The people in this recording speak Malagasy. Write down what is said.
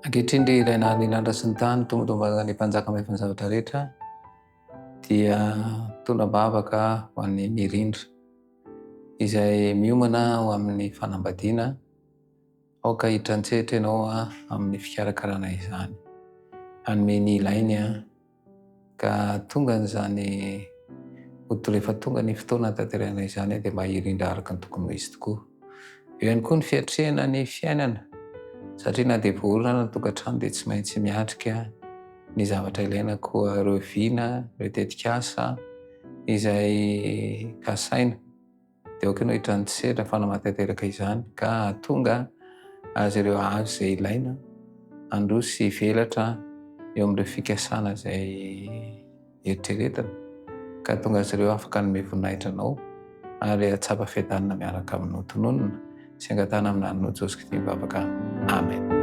Ankehitriny ry Ray nahary ny lanitra sy ny tany, Tompo Tomban'ny Mpanjaka mahefa ny zavatra rehetra, dia mitondra am-bavaka ho an'ny mirindra izay miomana ho amin'ny fanambadiana. Aoka hiditra an-tsehatra ianao amin'ny fikarakarana izany. Hanome ny ilainy ka tonga izany ho rehefa tonga ny fotoana hahatanterahana izany dia mba hirindra araka ny tokony ho izy tokoa. Eo ihany koa ny fiatrehana ny fiainana satria na dia voaorina ary ny tokantrano dia tsy maintsy miatrika ny zavatra ilaina koa ireo vina, ireo tetikasa izay kasaina. Dia aoka ianao hiditra an-tsehatra fa hanatanteraka izany ka hahatonga azy ireo hahazo izay ilaina, handroso sy hivelatra eo amin'ireo fikasana izay eritreretina, ka hahatonga azy ireo afaka hanome voninahitra anao ary hahatsapa fiadanana miaraka aminao. Tononina sy angatahana amin'ny anaranao Jesosy Kristy mivavaka. Amen.